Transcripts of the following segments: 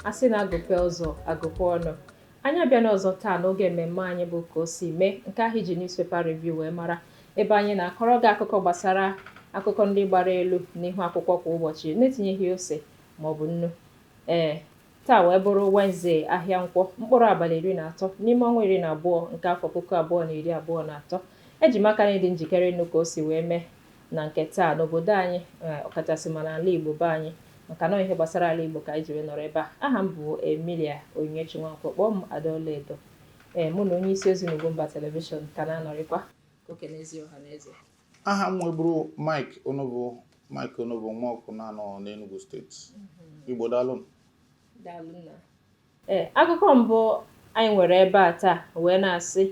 Asị na agụpe ụzọ, agụpe ọnụ. Anyị abịa n'ọzọ taa n'oge mmemme anyị bụ Ka O Si Mee, nke ahụ iji newspaper review wee mara, ebe anyị na-akọrọ gị akụkọ gbasara akụkọ ndị gbara elu n'ihu akwụkwọ kwa ụbọchị, na-etinyeghị ose maọbụ nnu. Ee, taa wee bụrụ Wednesday, ahịa Nkwọ, mkpụrụ abalị 13 n'ime ọnwa 12 nke afọ 2023. Eji m aka na ịdị njikere ịnụ ka o si wee mee na nke taa n'obodo anyị, ọkachasị ma n'ala Igbo be anyị, maka na ihe gbasara ala Igbo ka anyị ji wee nọrọ ebe a. Aha m bụ Emilia Onyinyechi Nwankwọ, kpọọ m Adaọlaedo. Ee, mụ na onye isi ozi n'Ugwumba Television ka na-anọrịkwa ka o kenezie ọha na eze. Aha m nweburu Mike Onobo, Mike Onobo Nwaọkụ, na-anọ n'Enugu Steeti. Igbo, daalụ. Daalụ, nna. Ee, akụkọ mbụ anyị nwere ebe a taa wee na-asị,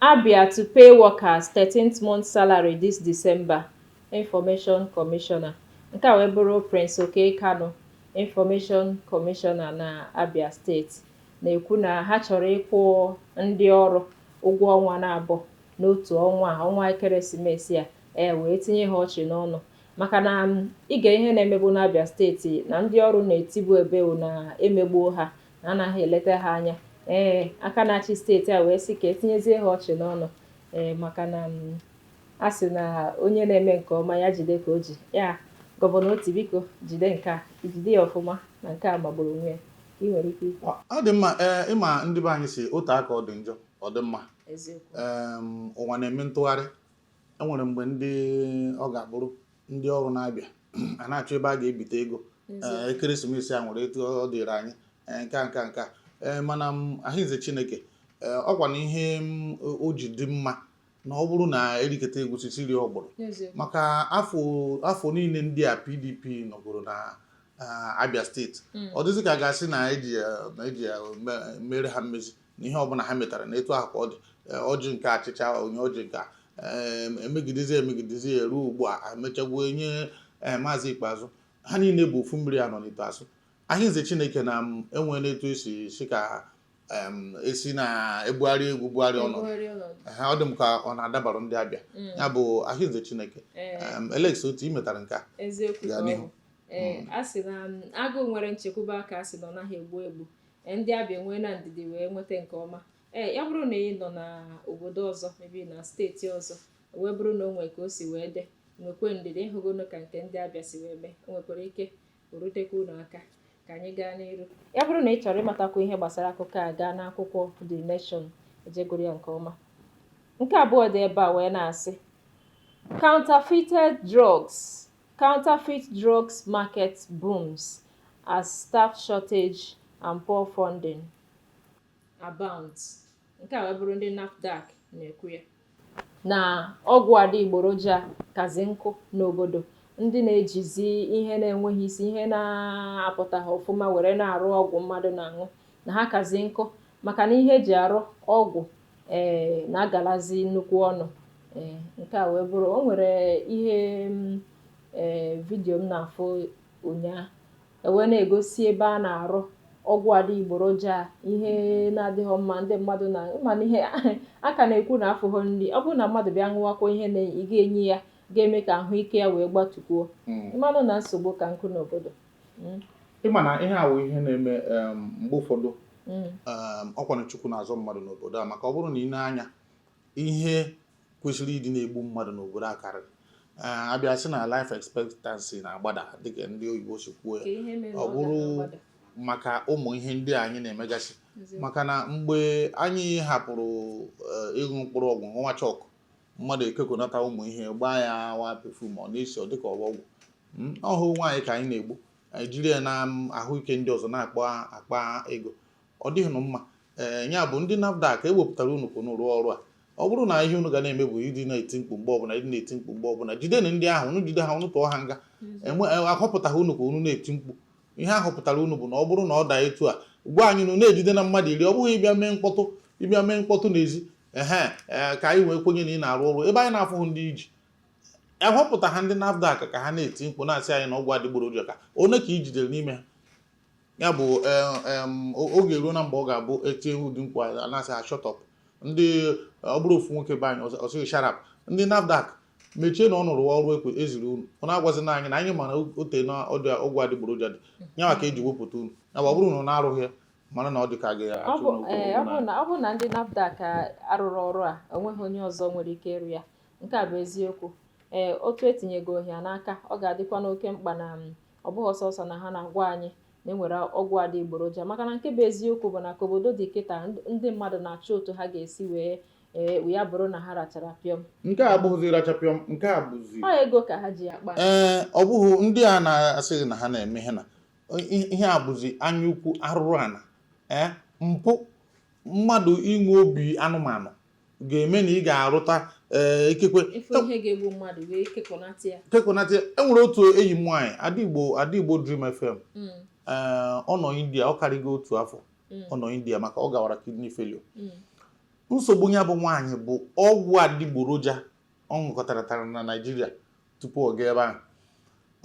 "Abia to pay workers 13th month salary this December, Information Commissioner." Nke a wee bụrụ Prince Okey Kanu, Information Commissioner na Abia Steeti, na-ekwu na ha chọrọ ịkwụ ndị ọrụ ụgwọ ọnwa na-abụọ n'otu ọnwa a, ọnwa ekeresimesi a, ee, wee tinye ha ọchị n'ọnụ, maka na ige ihe na-emebu n'Abia Steeti na ndị ọrụ na-etibu ebe na emegbuo ha, na anaghị eleta ha anya. Ee, aka na-achị steeti a wee sị ka etinyezie ha ọchị n'ọnụ, ee, maka na a sị na onye na-eme nke ọma, ya jide ka o ji ya. Gọvanọ Otti, biko jide nke a, jide ya ọfụma, na nke a magburu onwe ya. Ị nwere ike ikwu. Ọ dị mma. Ee, ịma ndị be anyị si otu aka ọ dị njọ, ọ dị mma. Eziokwu. Ụwa na-eme ntụgharị. Enwere mgbe ndị ọ ga-abụrụ ndị ọrụ na-abịa a na-achọ ebe a ga-ebite ego. Ee, ekeresimesi a nwere etu ọ dịrị anyị. Ee, nke a nke a nke a ee, mana m ahụize Chineke. Ee, ọkwa na ihe m o ji dị mma na ọ bụrụ na eriketa egusi siri ọgbọrọ maka afọ afọ niile ndị a PDP nọgoro na Abia Steeti, ọ dịzị ka a ga-asị na eji na eji mere ha mmezi na ihe ọbụla ha metara na etu ahụ ka ọ dị. Ọjị nke achịcha onye ọjị nke a emegidezi emegidezi ya ruo ugbu a emechagbuo nye Maazị Ikpeazụ. Ha niile bụ ofu mmiri anọ n'ite asụ. Ahịnze Chineke na m enweela etu esi si ka esi na ebugharị egwu bugharị ọnọdụ. Ebugharị ọnọdụ. Ha ọ dị m ka ọ na-adabara ndị Abịa. Ya bụ ahịnze Chineke. Alex Otti, ị metara nke a. Eziokwu. Gaa ka ọ n'ihu. bụ. Ee, a sị na agụụ nwere nchekwube aka a sị na ọ naghị egbu egbu. Ee, ndị Abịa nwee na ndidi wee nweta nke ọma. Ee, ya bụrụ na ị nọ n'obodo ọzọ, maybe na steeti ọzọ, wee bụrụ na o nwee ka o si wee dị, nwekwe ndidi ịhụgono ka nke ndị Abịa si wee mee, o nwekwara ike o rutekwa unu aka. Ka anyị gaa n'iru. Ya bụrụ na ị chọrọ ịmatakwu ihe gbasara akụkọ a, gaa n'akwụkwọ The Nation, ejegoro ya nke ọma. Nke abụọ dị ebe a wee na-asị, "Counterfeit drugs market booms as staff shortage and poor funding abounds." Nke a wee bụrụ ndị NAFDAC na-ekwu ya na ọgwụ adịgboroja kazi nkụ n'obodo, ndị na-ejizi ihe na-enweghị isi, ihe na-apụtaghị ọfụma were na-arụ ọgwụ mmadụ na-aṅụ, na ha kazi nkụ, maka na ihe eji arụ ọgwụ ee na-agalazi nnukwu ọnụ. Ee, nke a wee bụrụ o nwere ihe m ee video m na-afụ ụnyaahụ, ewee na-egosi ebe a na-arụ ọgwụ adịgboroja, ihe na-adịghị mma ndị mmadụ na mana ihe a ka na-ekwu na afụghọ nri. Ọ bụrụ na mmadụ bịa ṅụwakwa ihe na ị ga-enye ya ga-eme ka ahụike ya wee gbatukwuo. Mmanụ na nsogbu ka nkụ n'obodo. Ịma na ihe a wụ ihe na-eme mgbe ụfọdụ. Ọkwanụ Chukwu na-azọ mmadụ n'obodo a, maka ọ bụrụ na ị na-anya ihe kwesịrị ịdị na-egbu mmadụ n'obodo a karịrị. Abịa sị na life expectancy na-agbada, dịka ndị oyibo si kwuo ya. Ka ihe mere ọ na ọ ga bụrụ na-agbada. Maka ụmụ ihe ndị a anyị na-emegasị, maka na mgbe anyị hapụrụ ịṅụ mkpụrụ ọgwụ, ṅụwa chọkụ, mmadụ ekekọnata ụmụ ihe gbaa ya wa perfume, ọ na-esi, ọ dịka ọgwụ ọhụ nwaanyị ka anyị na-egbu. Anyị jiri ya na ahụike ndị ọzọ na-akpa akpa ego, ọ dịghị nụ mma. Ee, ya bụ ndị NAFDAC ewepụtara unu ka unu rụọ ọrụ a. Ọ bụrụ na ihe unu ga na-eme bụ ịdị na-eti mkpu mgbe ọbụla, ịdị na-eti mkpu mgbe ọbụla, jidenụ ndị ahụ unu, jide ha, unu tụọ ha nga. Enwe ahọpụtaghị unu ka unu na-eti mkpu. Ihe ahọpụtara unu bụ na ọ bụrụ na ọ daa etu a, gwa anyị na unu ejide na mmadụ 10. Ọ bụghị ịbịa mee mkpọtụ, ịbịa mee mkpọtụ n'ezi ehe. Ee, ka anyị wee kwenye na ị na-arụ ọrụ ebe anyị na-afụghị ndị iji ahọpụta ha. Ndị NAFDAC ka ha na-eti mkpu na-asị anyị na ọgwụ adịgboroja, ka one ka i jidere n'ime ha? Ya bụ oge eruo na mgbe ọ ga-abụ etie ụdị mkpu a na-asị ha shut up. Ndị ọ bụrụ ofu nwoke be anyị ọ sịghị shut up. Ndị NAFDAC, mechie na ọ nụrụ ọrụ ekwe eziri unu. Ọ na-agwazi na anyị na anyị mara ote na ọdụ ọgwụ adịgboroja dị ya maka eji wepụta unu. Ya bụ, ọ bụrụ na ọ na-arụghị ya, mara na ọ dị ka Ọ ga-achụ bụ n'okwu ee, ọ okwu bụrụ na ọ bụrụ na ndị NAFDAC arụrụ ọrụ a, onweghị onye ọzọ nwere ike ịrụ ya. Nke a bụ eziokwu. Ee, otu etinyego ya n'aka, ọ ga-adịkwa n'oke mkpa na ọ bụghị ọsọsọ na ha na-agwa anyị na enwere ọgwụ adịgboroja, maka na nke bụ eziokwu bụ na ka obodo dị kịta, ndị mmadụ na-achọ otu ha ga-esi wee, ee, ya bụrụ na ha rachara pịọm. Nke a abụghịzi rachapịọm, nke a bụzi Ọ ego ka ha ji akpa. Ee, ọ bụghị ndị a na-asịghị na ha na-eme ihe na ihe a bụzi anya ukwu, arụrụ ana, ee, mpụ mmadụ inwe obi anụmanụ ga-eme na ị ga-arụta, ee, ikekwe Ife ihe ga-egbu mmadụ wee kekọnata ya. Kekọnata. Enwere otu enyi m nwaanyị, Adigbo, Adigbo Dream FM. Ee, ọ nọ India, ọ karịgo otu afọ ọ nọ India maka ọ gawara kidney failure. Nsogbu ya bụ nwaanyị bụ ọgwụ adịgboroja ọ ṅụkọtara na Naịjirịa tupu ọ gaa ebe ahụ.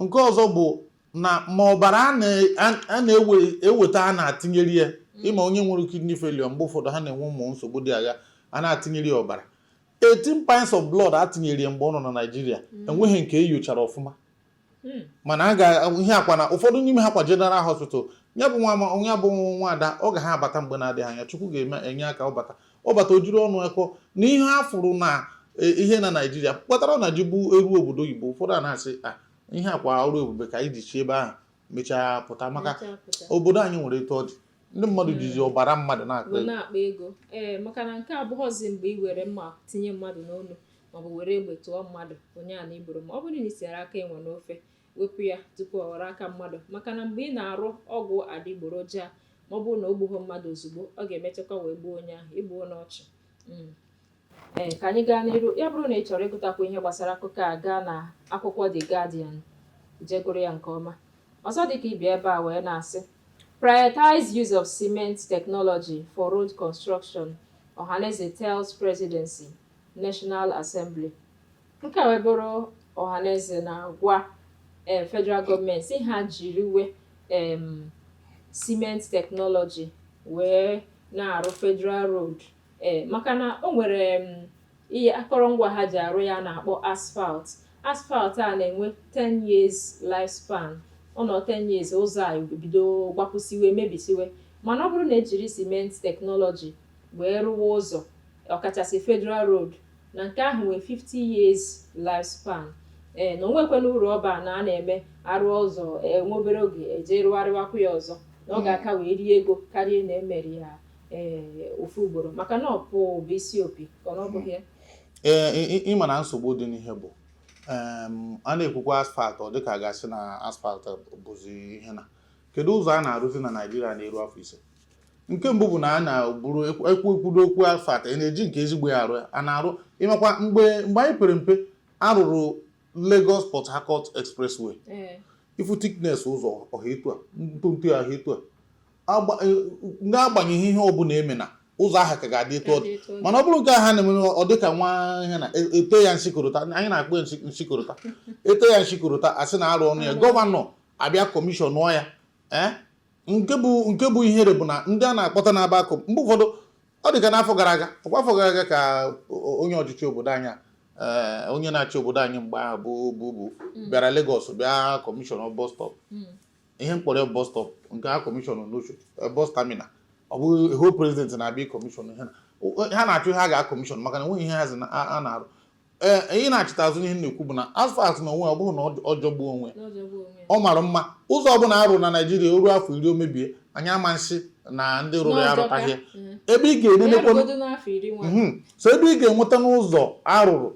Nke ọzọ bụ na ma ọbara a na-eweta a na-atinyere ya, ịma onye nwere kidney failure, mgbe ụfọdụ ha na-enwe ụmụ nsogbu dị agha, a na-atinyere ya ọbara. 18 pints of blood a tinyere ya mgbe ọ nọ na Naịjirịa, enweghị nke e nyochara ọfụma. Mana a ga ihe akwa na ụfọdụ n'ime ha kwa general hospital. Ya bụ nwa, ya bụ nwaada, ọ ga ha abata mgbe na-adịghị anya. Chukwu ga-eme enye aka, ọ bata, ọ bata, o jiri ọnụ ekọ na ihe a fụrụ na ihe na Naịjirịa kpatara ọ na ji bụ eru obodo oyibo. Ụfọdụ a na-asị a ihe akwa ọrụ ebube ka anyị ji chi ebe ahụ mechaa pụta, maka Mechaa pụta. Obodo anyị nwere etu ọ dị, ndị mmadụ jizi ọbara mmadụ na-akpa bụ ego. Na-akpa ego, ee, maka na nke abụghọzi mgbe ị were mma tinye mmadụ n'onu maọbụ were egbe tụọ mmadụ, onye a na igboro. Ma ọ bụrụ na ị tinyere aka enwe n'ofe, wepụ ya tupu ọ ghọrọ aka mmadụ, maka na mgbe ị na-arụ ọgwụ adịgboroja, ma ọ bụrụ na o gbughị mmadụ ozugbo, ọ ga-emechakwa wee gbuo onye ahụ igbuo n'ọchị. Ee, ka anyị gaa n'iru. Ya bụrụ na ị chọrọ ịgụtakwu ihe gbasara akụkọ a, gaa na akwụkwọ The Guardian, jee gụrụ ya nke ọma. Ọzọ dịka ibi ebe a wee na-asị, "Prioritize use of cement technology for road construction, Ohanaeze tells presidency, National Assembly." Nke a wee bụrụ Ohanaeze na-agwa federal gọọmenti si ha jiriwe cement technology wee na-arụ federal road, ee, maka na o nwere ihe akọrọngwa ha ji arụ ya a na-akpọ asphalt. Asphalt a na-enwe 10 years lifespan. Ọ nọ 10 years, ụzọ a bido gbapụsiwe, mebisiwe. Mana ọ bụrụ na ejiri cement technology wee rụwa ụzọ, ọkachasị federal road, na nke ahụ nwee 50 years lifespan. Ee, na onwekwana uru ọba na a na-eme arụ ụzọ, enwe obere oge eje rụgharịwakwu ya ọzọ, na ọ ga-aka wee rie ego karịa na emere ya, ee, ofu ugboro, maka na ọpụ bụ isi opi ka ọ na ọ bụghị ya. Ee, ịma na nsogbu dị n'ihe bụ a na-ekwukwa asphalt, ọ dịka a ga-asị na asphalt bụzi ihe na kedu ụzọ a na-arụzi na Naịjirịa na-eru afọ 5. Nke mbụ bụ na a na-eburu ekwu ekwudo okwu asphalt, ị na-eji nke ezigbo ya arụ ya a na-arụ. Ịmakwa mgbe anyị pere mpe, arụrụ Lagos Port Harcourt Expressway. Ifu thickness ụzọ ọha etu a, ntụntụ ya ọha etu a, n'agbanyeghị ihe ọbụla eme na ụzọ ahụ ka ga-adị etu ọ dị. Etu ọ dị. Mana ọ bụrụ nke a ha na-eme, ọ dị ka nwa ihe na ete ya nshịkọrọta, anyị na-akpọ ya nshịkọrọta, ete ya nshịkọrọta, asị na arụ ọnụ ya, gọvanọ abịa kọmishọn ya. Ee, nke bụ ihere bụ na ndị a na-akpọta na-aba akụ mgbe ụfọdụ, ọ dị ka n'afọ gara aga, ọkwa afọ gara aga ka onye ọchịchị obodo anyị a, ee, onye na-achị obodo anyị mgbe ahụ bụ bịara Lagos bịa kọmishọn bus stop. Ihe mkpọrọ bus stop nke a kọmishọn n'Oshodi bus terminal, ọ bụghị whole president na-abịa kọmishọn ihe na ha na-achọ ihe a ga-akọmishọn, maka na enweghị ihe hazi a na-arụ. Ee, ihe na-achịta azụ n'ihe m na-ekwu bụ na asphalt na onwe ya, ọ bụghị na ọ jọgbuo onwe ya. N'ọjọgbu onwe ya. Ọ mara mma. Ụzọ ọbụla arụ na Naịjirịa o ruo afọ 10 o mebie, anyị ama nsị na ndị rụrụ ya arụtaghị ya. Ebe ị Ya ga-enenekwa rụgodu n'afọ 10 nwa. So ebe ị ga-enweta n'ụzọ arụrụ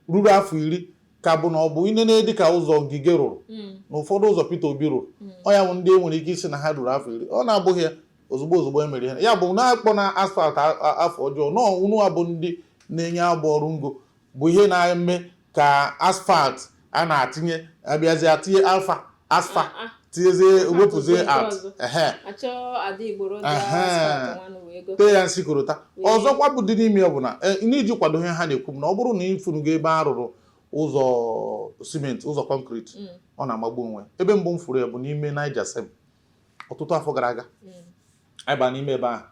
ruru afọ 10 ka bụ na ọ bụ inene dịka ụzọ Ngige rụrụ na ụfọdụ ụzọ Peter Obi rụrụ. Ọ ya bụ ndị e nwere ike isi na ha ruru afọ 10. Ọ na-abụghị ya, ozugbo ozugbo e mere ihe ya bụ na-akpọ na asphalt afọ ọjọọ nọọ. Unu abụ ndị na-enye abụ ọrụ ngo bụ ihe na-eme ka asphalt a na-atinye abịazie atinye alfa asfa tinyezie, wepụzie nke alt ọzọ. Ehe. Achọ adịgboroja. Ehe. Asphalt nwanụ wee go. Tee ya nsị korota. Ọzọkwa bụ dị n'ime ya bụ na n'iji kwado ihe ha na-ekwu bụ na ọ bụrụ na ịfụnugo ebe a rụrụ ụzọ simenti, ụzọ concrete, ọ na-amagbu onwe. Ebe mbụ m fụrụ ya bụ n'ime Niger Sem ọtụtụ afọ gara aga. Anyị baa n'ime ebe ahụ,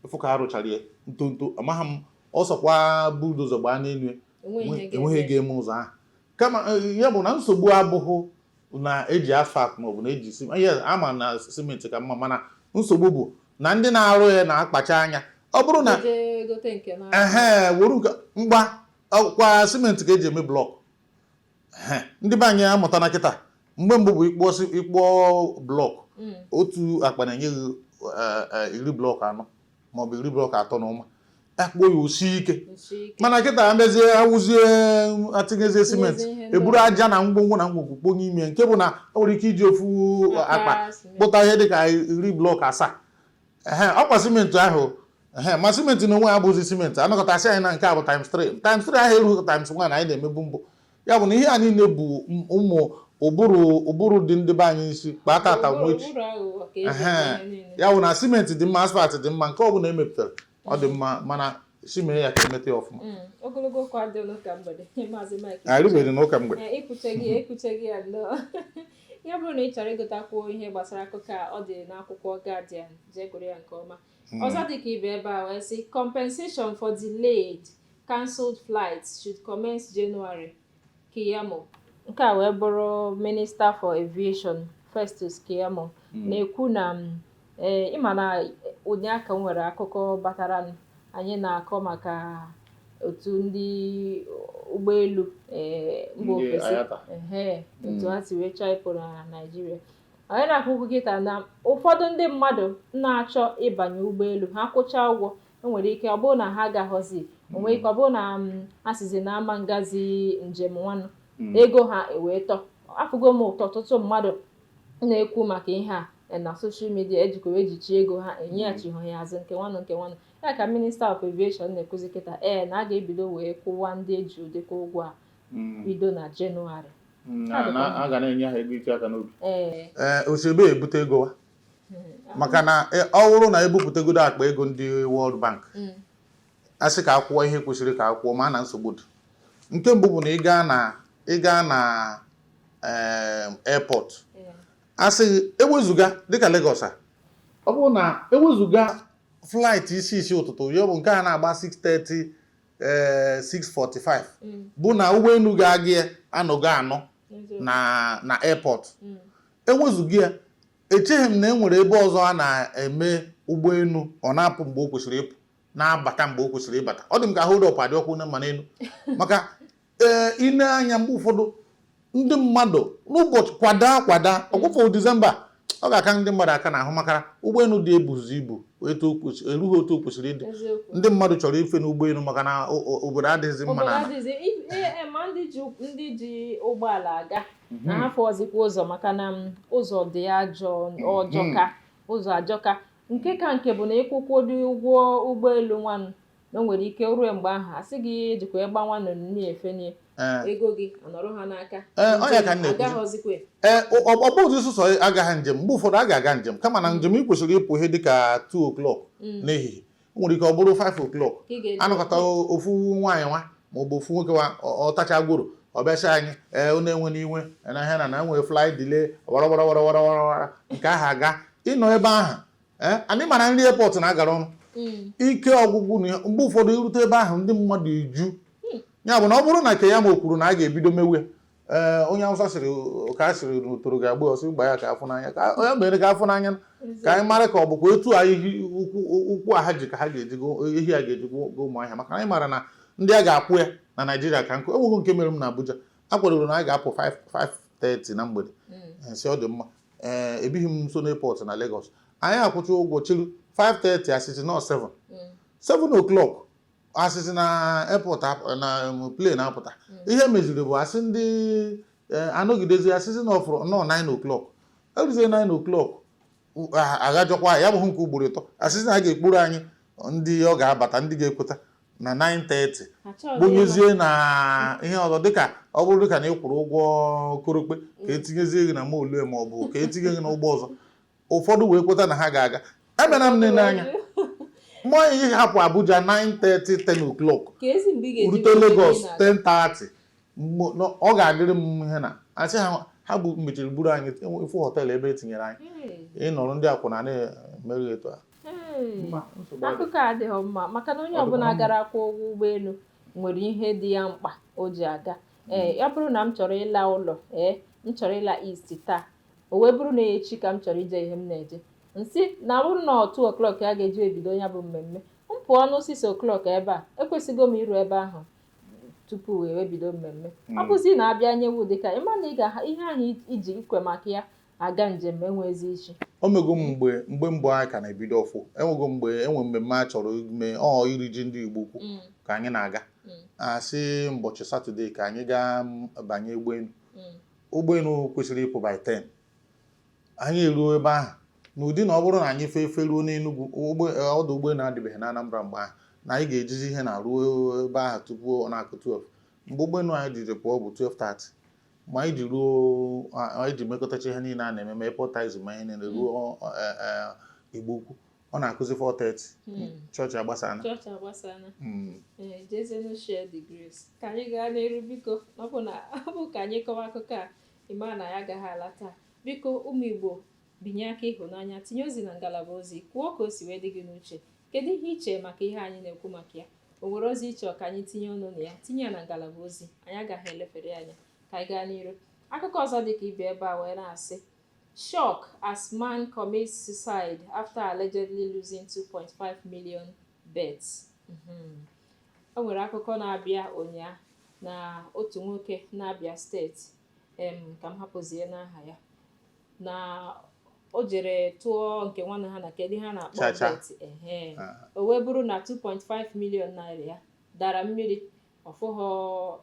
ịfụ ka a rụchara ya ntonto, amaghị m ọsọkwa bulldozer gbaa n'elu ya, enweghị ihe enweghị ga-eme. Ga-eme ụzọ ahụ kama ya bụ na nsogbu abụghị na eji asphalt maọbụ na eji simenti. Yes, ama na simenti ka mma, mana Nsogbu bụ na ndị na-arụ ya na-akpacha anya. Ọ bụrụ na Jee gote nke na ehe, were nke mgba kwa simenti ka eji eme block. Ehe, ndị be anyị amụta na kịta. Mgbe mbụ bụ ịkpụọ block, otu akpa na-enye gị 10 block 4 maọbụ 10 block 3 na ụma. Akpụọ ya, osie ike. Nsi ike. Mana kịta amezie, awụzie, atinyezie simenti, Tinyezie ihe ndị eburu aja na ngwongwo na ngwongwo kponye ime, nke bụ na o nwere ike iji ofu akpa simenti. kpụta ihe dịka 10 block 7. Ehe, ọkwa simenti ahụ. Ehe, ma simenti na onwe ya abụghịzi simenti anọkọta asị anyị na nke a bụ times 3, times 3 ahụ erughị times 1 anyị na-emebu mbụ. Ya bụ na ihe a niile bụ ụmụ ụbụrụ ụbụrụ dị ndị be anyị isi kpaa tata nwa echi. Ụbụrụ aghụghọ ka eji Ehe. eme ihe niile. Ya bụ na simenti dị mma, asphalt dị mma, nke ọ bụla emepụtara ọ dị mma, mana si mee ya ka emeta ya ọfụma. Ogologo okwu adịghị n'ụka mgbede, Maazị Mike. Arịbeghị n'ụka mgbede. Ee, ekwucheghị ya nnọọ. Ya bụrụ na ị chọrọ ịgụtakwuo ihe gbasara akụkọ a, ọ dị n'akwụkwọ Guardian, jee gụrụ ya nke ọma. Ọzọ dị ka ibe ebe a wee sị, "Compensation for delayed, cancelled flights should commence January, Keyamo." Nke a wee bụrụ Minister for Aviation Festus Keyamo na-ekwu na ee, ịma na ụnyaahụ ka m nwere akụkọ batara anyị na-akọ maka otu ndị ụgbọelu mba Ndị ofesi IATA. Ehe, otu ha si wee chọọ ịpụ na Naịjirịa. Anyị na-akwụkwọ kịta na ụfọdụ ndị mmadụ na-achọ ịbanye ụgbọelu, ha kwụchaa ụgwọ, enwere ike ọ bụrụ na ha agaghọzi, o nwere ike ọ bụrụ na ha sizi na ama ngazi njem nwanụ, ego ha ewee tọ. Afụgo m ụtọ ọtụtụ mmadụ na-ekwu maka ihe a na social media, ejikwa ejichi ego ha, enyeghachighị ya azụ, nke nwanụ nke nwanụ. Ya ka Minister of Aviation na-ekwuzi kịta, ee, na a ga-ebido wee kwụwa ndị eji ụdịka ụgwọ a bido na Jenụwarị. A ga na-enye ha ego iti aka n'obi. Ee. Ee, osebe ebute ego ha, maka na ọ bụrụ na ebupụtagodo akpa ego ndị World Bank, a sị ka akwụọ ihe kwesịrị ka akwụọ, ma na nsogbu dị. Nke mbụ bụ na ị gaa na airport, a sị ewezuga dịka Lagos a, ọ bụrụ na ewezuga flight isi isi ụtụtụ, ya bụ nke a na-agba 6:30, 6:45, bụ na ụgbọelu ga-aga ya anọgo anọ na airport, ewezuga ya, echeghị m na e nwere ebe ọzọ a na-eme ụgbọelu ọ na-apụ mgbe o kwesịrị ịpụ, na-abata mgbe o kwesịrị ịbata. Ọ dị m ka hold up adị ọkwụ ma n'elu, maka ee, ine anya mgbe ụfọdụ ndị mmadụ n'ụbọchị kwada kwada ọkwụfụ Disemba, ọ ga-aka ndị mmadụ aka n'ahụ, maka ụgbọelu dị ebuzi ibu etu o erughị otu o kwesịrị ịdị. Ndị mmadụ chọrọ ife n'ụgbọelu maka na obodo adịghịzi mma Obodo n'ala. Adịghịzi ma ndị ji ụgbọala aga na ha fọzikwa ụzọ, maka na ụzọ dị ajọ ọjọka, ụzọ ajọka. Nke ka nke bụ na ịkwụkwọdo ụgwọ ụgbọelu nwanụ, na o nwere ike ruo mgbe ahụ asị gị ejikwa ịgba nwanụ na-efenye ego gị anọrọ ha n'aka. Ee, ọ ya ka m na-ekwuzi. Agaghọzikwa. Ee, ọ bụghịzi sọsọ agaghị njem. Mgbe ụfọdụ a ga-aga njem, kama na njem ị kwesịrị ịpụ ihe dịka 2 o'clock n'ehihie, o nwere ike ọ bụrụ 5 o'clock. Ka ị ga-eji Anọkọta ofu nwaanyị nwa ma ọ bụ ofu nwoke nwa, ọ tacha gworo, ọ bịasị anyị, ee, unu enwe n'iwe na ihe na enwere flight delay, wara wara wara wara wara wara, nke ahụ aga ịnọ ebe ahụ. Ee, anyị mara nri airport na-agara ọnụ ike ọgwụgwụ na mgbe ụfọdụ irute ebe ahụ, ndị mmadụ eju. Ya bụ na ọ bụrụ na Keyamo kwuru na a ga-ebido mewe, ee, onye Awụsa sịrị ka a sịrị n'utoro ga-agba ọsọ gba ya ka afụ n'anya, ka onye mere ka afụ n'anya, ka anyị mara ka ọ bụkwa etu anyị ụkwụ ụkwụ a ha ji ka ha ga-eji ehi a ga-eji go Ụmụahịa, maka na anyị mara na ndị a ga-akwụ ya na Naịjirịa ka nkụ. Enweghị nke mere m na Abuja, a kwadoro na anyị ga-apụ 5 5:30 na mgbede. Si ọ dị mma, ee, ebighị m nso n'airport na Lagos. Anyị akwụcha ụgwọ chiru 5:30, asịsị nọ 7, 7 o'clock, asịsị na airport na plane apụta. Ihe meziri bụ asị ndị anọgidezi, asịsị na ọfụrụ nọ 9 o'clock. Eruzie 9 o'clock, aghajọkwa ya bụghị nke ugboro ịtọ, asịsị na a ga-ekpuru anyị ndị ọ ga-abata, ndị ga-ekweta na 9:30, gbonyezie na ihe ọzọ, dịka ọ bụrụ dịka na ị kwụrụ ụgwọ korokpe, ka etinyezie gị na molue ma ọ bụ ka etinye gị n'ụgbọ ọzọ. Ụfọdụ wee kweta na ha ga-aga. Emena m nene anya mmụọ anyị hapụ Abuja 9:30, 10 o'clock, rute Lagos 10:30. Ọ ga-adịrị m ihe na asị ha ha bụ mechiri buru anyị ifu hotel ebe etinyere anyị ịnọrọ ndị akwụna na-emerụ etu a. Akụkọ a adịghị mma, maka na onye ọbụla gara akwụ ụgwọ ụgbọelu nwere ihe dị ya mkpa o ji aga. Ee, ya bụrụ na m chọrọ ịla ụlọ, ee, m chọrọ ịla East taa, o wee bụrụ na echi ka m chọrọ ije ihe m na-eje. M sị na ọ bụrụ na ọ 2 o'clock a ga-eji ebido ya bụ mmemme, m pụọ n'ụ 6 o'clock ebe a, ekwesịgo m iru ebe ahụ tupu wee bido mmemme. Ọ bụzi na abịa nyewu dịka ịma na ị ga ihe ahụ iji ikwe maka ya aga njem enwezi isi. O mego m mgbe mbụ anyị ka na-ebido ọfụ. Enwego mgbe enwe mmemme a chọrọ ime, ọ iri ji ndị Igbo Ukwu ka anyị na-aga. Asị mbọchị Saturday ka anyị gaa banye ụgbọelu. Ụgbọelu kwesịrị ịpụ by 10, anyị eruo ebe ahụ n'ụdị na ọ bụrụ na anyị fee efe ruo n'Enugu, ọdụ ụgbọelu adịbeghị na Anambra mgbe ahụ, na anyị ga-ejizi ihe na ruo ebe ahụ tupu ọ na-akụ 12. Mgbe ụgbọelu anyị jiri pụọ bụ 12:30. Mgbe anyị ji ruo, anyị ji mekọtacha ihe niile a na-eme, ma airport taxi ma ihe niile, ruo Igbo Ukwu, ọ na-akụzi 4:30. Chọọchị agbasana. Chọọchị agbasana. Ee, jezienụ share the grace. Ka anyị gaa n'iru, biko. Ọ bụ na ọ bụ ka anyị kọwa akụkọ a, ịma na ya agaghị ala taa. Biko, ụmụ Igbo, binye aka ịhụnanya, tinye ozi na ngalaba ozi, kwuo ka o si wee dị gị n'uche. Kedu ihe iche maka ihe anyị na-ekwu maka ya? O nwere ozi ịchọ ka anyị tinye ọnụ na ya? Tinye ya na ngalaba ozi, anyị agaghị elefere ya anya. Ka anyị gaa n'iru. Akụkọ ọzọ dị ka ibe ebe a wee na-asị: "Shock as man commits suicide after allegedly losing 2.5 million bets." O nwere akụkọ na-abịa ụnyaa na otu nwoke na-abịa steeti ka m hapụzie n'aha ya, na o jere tụọ nke nwanne ha na kedu ihe a na-akpọ Cha-cha. bet. Ehe, o wee bụrụ na 2.5 million naira ya dara mmiri. Ọfụghọ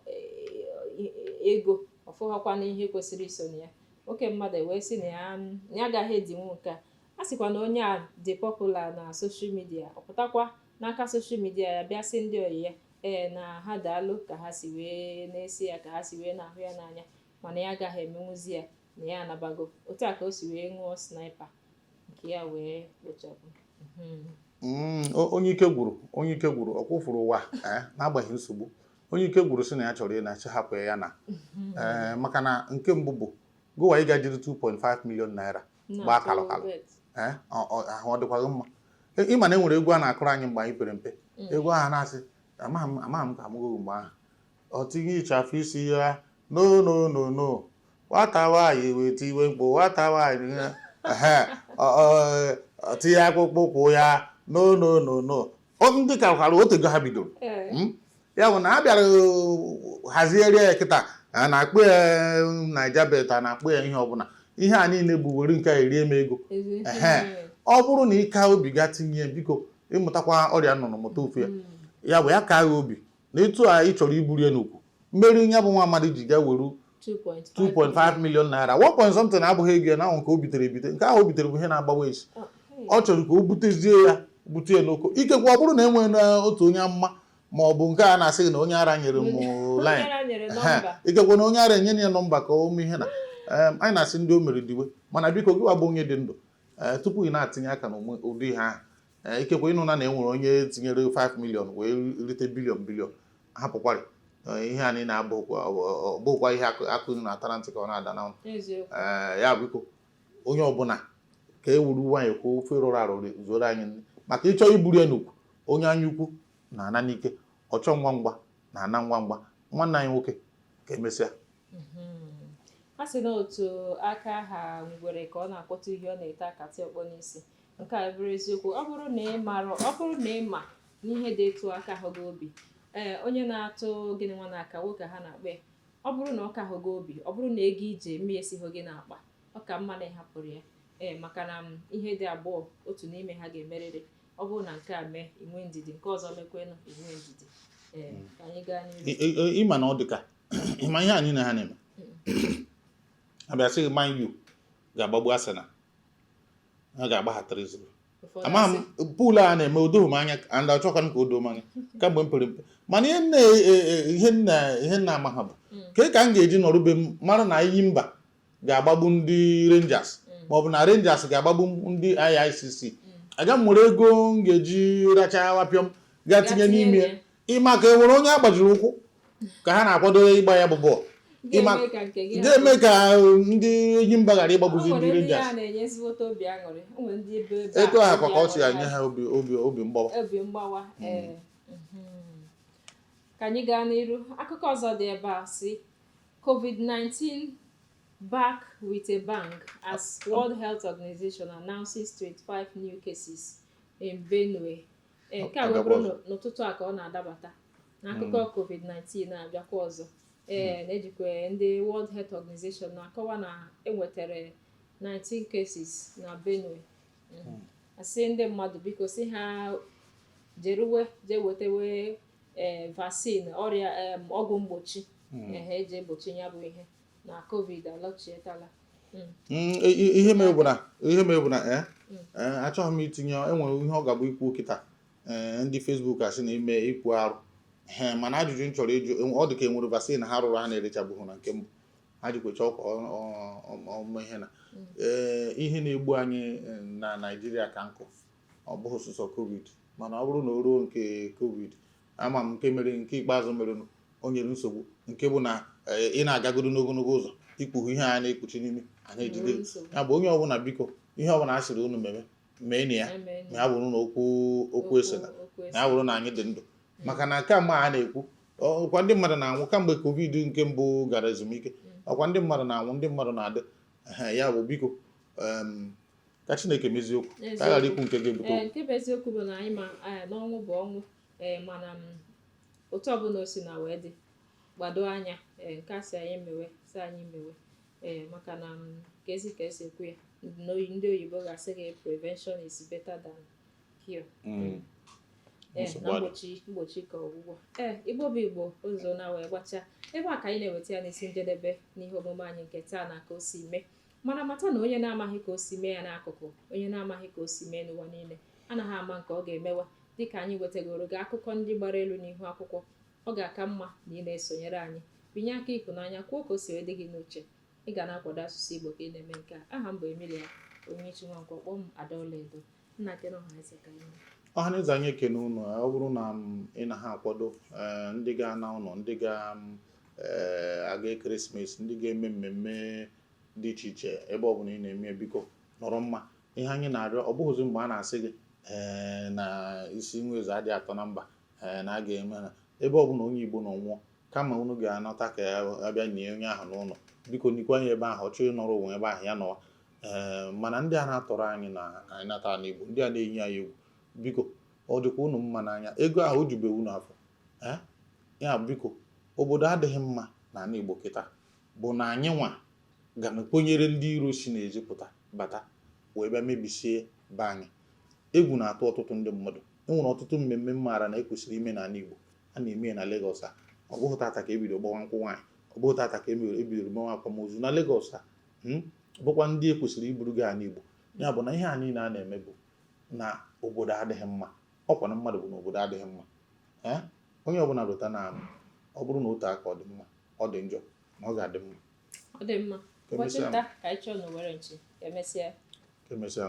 ego, ọfụghọkwana ihe kwesịrị iso na ya. Nwoke mmadụ wee sị na ya agaghị edinwu nke a. A sịkwa na onye a dị popular na social media, ọ pụtakwa n'aka social media ya bịa sị ndị oyi ya ee na ha daalụ ka ha si wee na-esi ya, ka ha si wee na-ahụ ya n'anya, mana ya agaghị emenwuzi ya, na ya anabago. Otu a ka o si wee ṅụọ sniper nke ya wee kpochapụ. Onye ike gwụrụ, onye ike gwụrụ, ọ kwụfụrụ ụwa n'agbanyeghị nsogbu. Onye ike gwụrụ sị na ya chọrọ ịna chi hapụ ya na maka na nke mbụ bụ gụwa ịga jiri 2.5 million naira gbaa na-atụ kalụ kalụ. Bet. Ahụ ọ dịkwaghị mma. Ịma na e nwere egwu a na-akụrụ anyị mgbe anyị pere mpe. Egwu ahụ na-asị, amaghị m ka amụgo mgbe ahụ, ọ tinye ịchafụ isi ya, "No, no, no, no, nwata nwaanyị weta iwe mkpu, nwata nwaanyị." Ehe, ọ tinye akpụkpọ ụkwụ ya, "No, no, no, no." Ndị ka kwara otego ha bidoro. Ya bụ na a bịara hazigharịa ya kịta, a na-akpọ ya Naija bet, a na-akpọ ya ihe ọbụla. Ihe a niile bụ were nke a erie m ego. Ehe. Ọ bụrụ na ị ka obi ga tinye, biko, ịmụtakwa ọrịa nnụnụ mụta ofu ya. Ya bụ ya ka agha obi na etu a ị chọrọ iburu ya n'ukwu mmeri ya bụ nwa amadi ji ga weru 2.5 2.5 million naira, 1 point something abụghị ego ya na ahụ nke o bitere ebite. Nke ahụ o bitere bụ ihe na-agbawa esi. Oh, hey. Ọ chọrọ ka o butezie ya, bute ya n'oko. Ikekwe ọ bụrụ na enwere na otu onye amụma ma ọ bụ nke a na-asị gị na onye ara nyere m Onye line ara nyere Ehe. nọmba. Ikekwe na onye ara enye ya nọmba ka o mee ihe na anyị na-asị ndị o mere diwe. Mana biko, gị bụ onye dị ndụ, tupu ị na-atinye aka n'ụdị ihe ahụ, ikekwe ịnụ na na enwere onye tinyere 5 million wee rite billion billion, hapụkwarị. Ihe a niile abụghịkwa ọ bụghịkwa ihe akụ akụ na-atara ntị ka ọ na-ada na Ee, ya biko, onye ọbụla ka e wuru nwanyị kwuo ofe rụrụ arụ zuoro anyị nri, maka ịchọ iburu ya n'ukwu. Onye anya ukwu na-ana n'ike, ọchọ ngwa ngwa na-ana ngwa ngwa. Nwanne anyị nwoke, ka emesịa. A sị na otu aka ha ngwere ka ọ na-akpọta ihe ọ na-ete akatị ọkpọ n'isi. Nke a bụrụ eziokwu, ọ bụrụ na ị mara, ọ bụrụ na ị ma n'ihe dị etu aka ahụ gị obi, ee, onye na-atụ gịnị nwa na-aka nwoke ha na-akpọ ya, ọ bụrụ na ọ ka hụ gị obi, ọ bụrụ na ego ije mmiri esighị gị n'akpa, ọ ka mma na ịhapụrụ ya. Ee, maka na ihe dị abụọ, otu n'ime ha ga-emerịrị. Ọ bụrụ na nke a mee, inwe ndidi, nke ọzọ mekwenụ, inwe ndidi. Ee, ka anyị gaa n'ihu. Ịma na ọ dị ka ịma ihe a niile ha na-eme, abịa sị gị Man U ga-agbagbu Arsenal, ha ga-agba ha 3-0. Ụfọdụ Ama m asị, pool a na-eme odoghị m anya and achọka m ka o doo m anya kamgbe m pere mpe. Mana ihe nna ama ha bụ ka m ga-eji nọrọ be m mara na Enyimba ga-agbagbu ndị Rangers maọbụ na Rangers ga-agbagbu ndị IICC. Aga m nwere ego m ga-eji racha wapịọm gaa tinye n'ime ya? Ịma ka e nwere onye agbajiri ụkwụ ka ha na-akwado ịgba ya bụ bọọlụ. Ga-eme ka nke gị ga-eme ka ndị Enyimba ghara ịgbagbuzi O ndị nwere ndị Rangers. a na-enye ezigbote obi aṅụrị. O nwere ndị ebe ebe a Etu ahụ kwa obi ka ọ si aṅụrị enye ha obi mgbawa. Obi mgbawa, ee. Ka anyị gaa n'iru. Akụkọ ọzọ dị ebe a si, "COVID-19 Back with a bang as World Health Organization announces 25 new cases in Benue. Ee, nke a wee Abịakwa bụrụ ọzọ. n'ụtụtụ a ka ọ na-adabata n'akụkọ COVID-19 na-abịakwa ọzọ. Ee, na-ejikwa ndị World Health Organization na-akọwa na enwetara 19 cases na Benue. Asị ndị mmadụ biko si ha jeruwe jee wetewe ee vaccine ọrịa ọgwụ mgbochi ehe eji egbochi ya bụ ihe na COVID alọchietala. Ihe mere bụ na achọghị m itinye, enwere ihe ọ ga-abụ ikwu kịta, ee, ndị Facebook asị na ime ikwu arụ. Ee, mana ajụjụ m chọrọ ịjụ, ọ dị ka enwere vaccine ha rụrụ ha na-erechabughị na nke mbụ ha jikwa chọọ ka ọ mee ihe na ee ihe na-egbu anyị na Naịjirịa ka nkụ. Ọ bụghị sọsọ COVID, mana ọ bụrụ na o ruo nke COVID, ama m nke mere nke ikpeazụ merenụ o nyere nsogbu, nke bụ na ị na-agagodo n'ogologo ụzọ, ikpughe ihe a na-ekpuchi n'imi a na-ejide. Nwere nsogbu. Ya bụ, onye ọbụla biko, ihe ọbụla a sịrị unu meme, mee na ya. Amen. Ma ya bụrụ na okwu okwu esena okwu na ya bụrụ na anyị dị ndụ, maka na kamgbe a na-ekwu ọkwa ndị mmadụ na-anwụ kamgbe COVID nke mbụ gara ezumike, ọkwa ndị mmadụ na-anwụ, ndị mmadụ na-adị. Ehe, ya bụ biko, ka Chineke mezie okwu, ka a ghara ikwu nke ga-ebute Ee, okwu. Nke bụ eziokwu bụ na anyị ma na ọnwụ bụ ọnwụ. Ee, mana otu ọbụla o si na wee dị, gbado anya. Ee, nke a sị anyị mewe, sị anyị mewe, ee, maka na ka ezi ka esi ekwu ya ndị oyibo ga-asị gị, "Prevention is better than cure." Ee, Nsogbu na adị. mgbochi ka ọgwụgwọ. Ee, Igbo bụ Igbo, ụzọ na wee gbachaa ebe a ka anyị na-eweta ya n'isi njedebe n'ihe omume anyị nke taa na Ka O Si Mee. Mana mata na onye na-amaghị ka o si mee ya n'akụkụ, onye na-amaghị ka o si mee n'ụwa niile, anaghị ama nke ọ ga-emewa. Dịka anyị wetagoro gị akụkọ ndị gbara elu n'ihu akwụkwọ, ọ ga-aka mma na ị na-esonyere anyị, binye aka ịhụnanya, kwuo ka o si wee dị gị n'uche. Ị ga na-akwado asụsụ Igbo ka ị na-eme nke a. Aha m bụ Emilia Onyinyechi Nwankwo, kpọọ m Adaọlaedo. Nna kene ọha eze ka anyị. Ọhaneze, anyị ekene unu. Ọ bụrụ na ị na ha akwado ndị ga-ana ụlọ, ndị ga-aga ekeresimesi, ndị ga-eme mmemme dị iche iche, ebe ọ bụla ị na-eme ya, biko nọrọ mma. Ihe anyị na-arịọ, ọ bụghịzi mgbe a na-asị gị ee na isi nwa eze adịghị atọ na mba, ee, na a ga-eme na ebe ọ bụla onye Igbo nọ nwụọ, kama unu ga-anọta ka ya abịa nie onye ahụ n'ụlọ, biko nikwa ya ebe ahụ. Ọ chọọ ịnọrọ onwe ebe ahụ, ya nọwa. Ee, mana ndị a na-atọrọ anyị na anyị nata n'Igbo, ndị a na-enyi anyị egwu, biko, ọ dịkwa unu mma n'anya? Ego ahụ o jube unu afọ. Ee, ya biko, obodo adịghị mma n'ala Igbo kịta bụ na anyị nwa ga na-ekwenyere ndị iro si n'ezi pụta bata wee bịa mebisie be anyị. Egwu na-atụ ọtụtụ ndị mmadụ. E nwere ọtụtụ mmemme m maara na ekwesịrị ime n'ala Igbo a na-eme ya na Lagos a. Ọ bụghị tata ka ebido gbawa nkwụ nwaanyị, ọ bụghị tata ka ebidoro gbawa akwamozu na Lagos a, bụkwa ndị ekwesịrị iburu gị ala Igbo. Ya bụ na ihe a niile a na-eme bụ na obodo adịghị mma. Ọkwa na mmadụ bụ na obodo adịghị mma. Ee, onye ọbụla lụta na ọ bụrụ na otu aka ọ dị mma, ọ dị njọ, na ọ ga-adị mma. Ọ dị mma. Ka Ụbọchị emesịa. nta ka anyị chọọ na owere nchi. Ka emesịa. Ka emesịa.